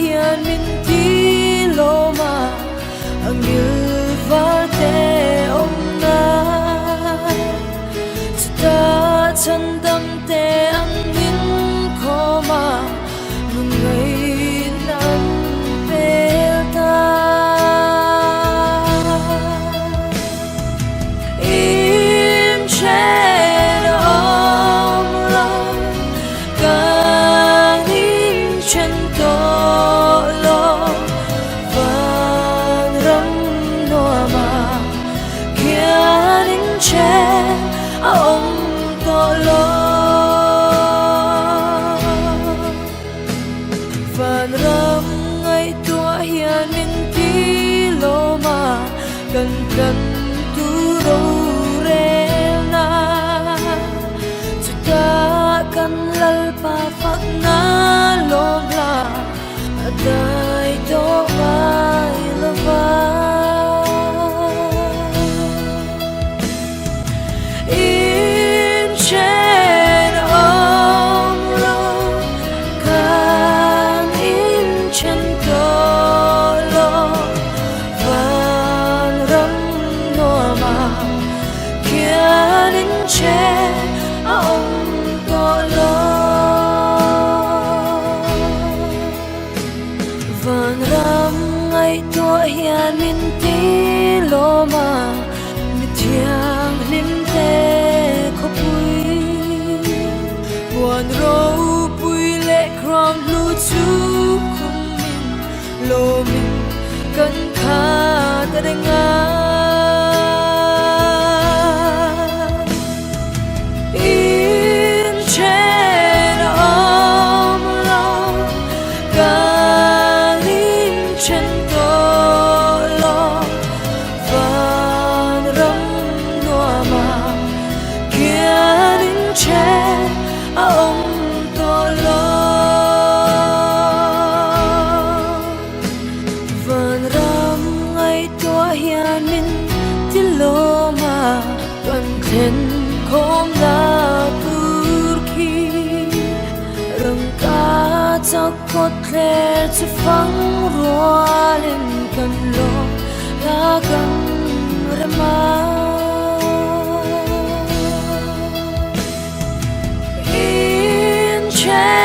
hian min ti lawm a, a ngil var te awmna. Chutah chhandam te an inkhawm a, lungngaihna an pel ta. Inchen awm lo, kan inchen tawh lo, vanram nuama khian inchen a awm tawh lo. Vanram ngaihtuah hian min ti lawm a, kan tlan tur rorelna chutah kan Lalpa fakna lawm la a dai tawh ngai lo va. Inchen awm lo, kan inchen tawh lo, vanram nuama khian inchen a awm tawh lo. Vanram ngaihtuah hian min ti lawm a, mi thianghlim te khawpui. Puan ropui leh crown hlu chu khumin lawmin kan khat reng a. Inchen awm lo, kan inchen tawh lo, vanram nuama khian inchen a awm tawh lo. Vanram ngaihtuah hian min ti lawm a, kan thlen khawmna tur khi rangka chak kawt thler chu fang rualin kan lawm la kan rem a. Inchen.